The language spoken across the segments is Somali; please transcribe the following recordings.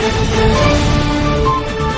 Audio Jungle.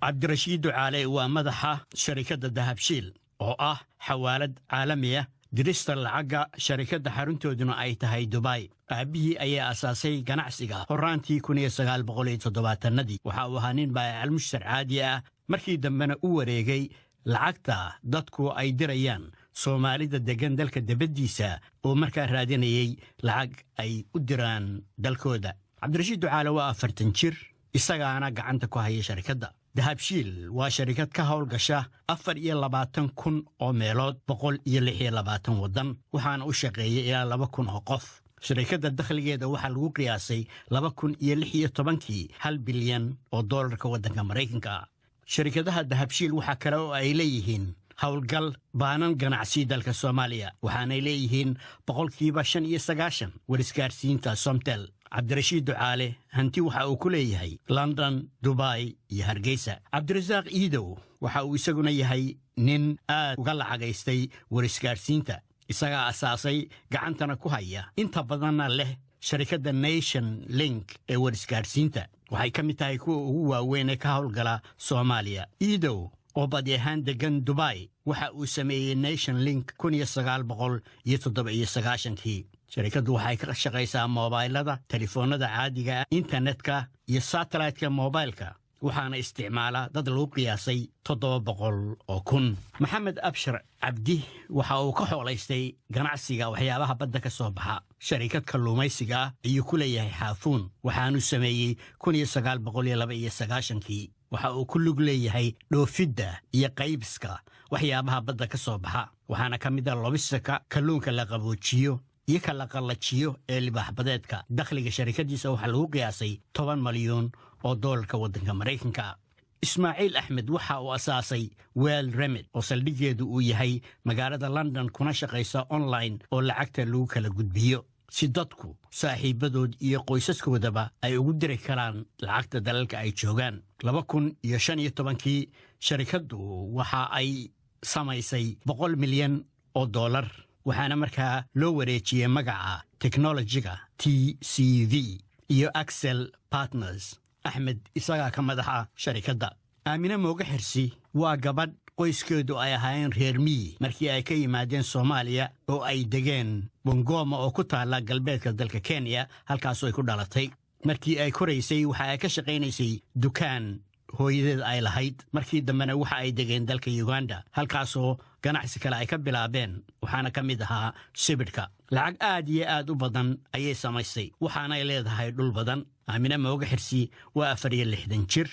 Cabdirashiid Ducaale waa madaxa sharikadda Dahabshiil, oo ah xawaalad caalami ah dirista lacagga, sharikadda xaruntooduna ay tahay Dubai. Aabbihii ayaa asaasay ganacsiga horraantii 1970-adii. Waxa uu ahaa nin baayacal mushtar caadi ah, markii dambena u wareegay lacagta dadku ay dirayaan, Soomaalida deggan dalka debaddiisa oo markaa raadinayay lacag ay u diraan dalkooda. Cabdirashiid Ducaale waa 40 jir, isagaana gacanta ku haya sharikadda. Dahabshiil waa sharikad ka howlgasha 24,000 oo meelood, 126 waddan, waxaana u shaqeeyay ilaa 2,000 oo qof. Sharikadda dakhligeeda waxaa lagu qiyaasay 2016-kii 1 bilyan oo doolarka waddanka Maraykanka. Sharikadaha Dahabshiil waxaa kale oo ay leeyihiin howlgal baanan ganacsi dalka Soomaaliya, waxaanay leeyihiin 95% warisgaarsiinta Somtel. Cabdirashiid Ducaale hanti waxa uu ku leeyahay London, Dubai iyo Hargeysa. Cabdirasaaq Iidow waxa uu isaguna yahay nin aad uga lacagaystay warisgaarsiinta. Isagaa asaasay, gacantana ku haya, inta badanna leh sharikadda Nation Link ee warisgaarsiinta. Waxay ka mid tahay kuwa ugu waaweyn ee ka howlgala Soomaaliya. Iidow oo badi ahaan deggan Dubai waxa uu sameeyey Nation Link 1997-kii. Sharikaddu waxay ka shaqaysaa moobaylada, telefoonnada caadiga ah, internetka iyo satellite-ka moobaylka, waxaana isticmaala dad lagu qiyaasay 700,000. Maxamed Abshir Cabdi waxa uu ka xoolaystay ganacsiga waxyaabaha badda ka soo baxa. Sharikad kalluumaysiga ah ayuu ku leeyahay Xaafuun, waxaanu sameeyey 1992-kii. Waxa uu ku lug leeyahay dhoofidda iyo qaybiska waxyaabaha badda ka soo baxa, waxaana ka mid ah lobster-ka, kalluunka la qaboojiyo iyo ka la qallajiyo ee libaaxbadeedka. Dakhliga sharikadiisa waxaa lagu qiyaasay 10 malyuun oo doolarka waddanka Maraykanka. Ismaaciil Axmed waxa uu asaasay Well Remit, oo saldhiggeedu uu yahay magaalada London, kuna shaqaysa online oo lacagta lagu kala gudbiyo, si dadku saaxiibadood iyo qoysaskoodaba ay ugu diri karaan lacagta dalalka ay joogaan. 2015-kii sharikaddu waxa ay samaysay 100 milyan oo dollar, waxaana markaa loo wareejiyey magaca technology-ga TCV iyo Accel Partners. Axmed isagaa ka madaxa sharikadda. Aamine Mooge Xirsi waa gabadh qoyskeedu ay ahaayeen reer miyi markii ay ka yimaadeen Soomaaliya oo ay degeen Bungoma oo ku taalla galbeedka dalka Kenya, halkaasoo ay ku dhalatay. Markii ay koraysay waxa ay ka shaqaynaysay dukaan hooyadeed ay lahayd. Markii dambena waxa ay degeen dalka Uganda, halkaasoo ganacsi kale ay ka bilaabeen, waxaana ka mid ahaa sibidhka. Lacag aad iyo aad u badan ayay samaysay, waxaanay leedahay dhul badan. Aamine Mooge Xirsi waa 64 jir.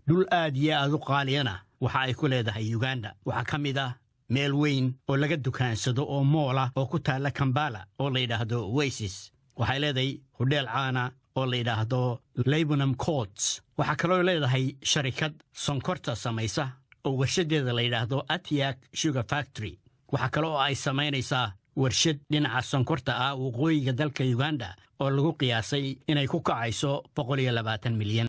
Dhul aad iyo aad u qaaliyana waxa ay ku leedahay Uganda. Waxaa ka mid ah meel weyn oo laga dukaansado oo mall ah oo ku taalla Kambala oo la yidhaahdo Oasis. Waxay leedahay hodheel caana oo la yidhaahdo Laburnum Courts. Waxaa kaloo leedahay sharikad sonkorta samaysa oo warshadeeda la yidhaahdo Atiak Sugar Factory. Waxaa kale oo ay samaynaysaa warshad dhinaca sonkorta ah waqooyiga dalka Uganda oo lagu qiyaasay inay ku kacayso 120 milyan.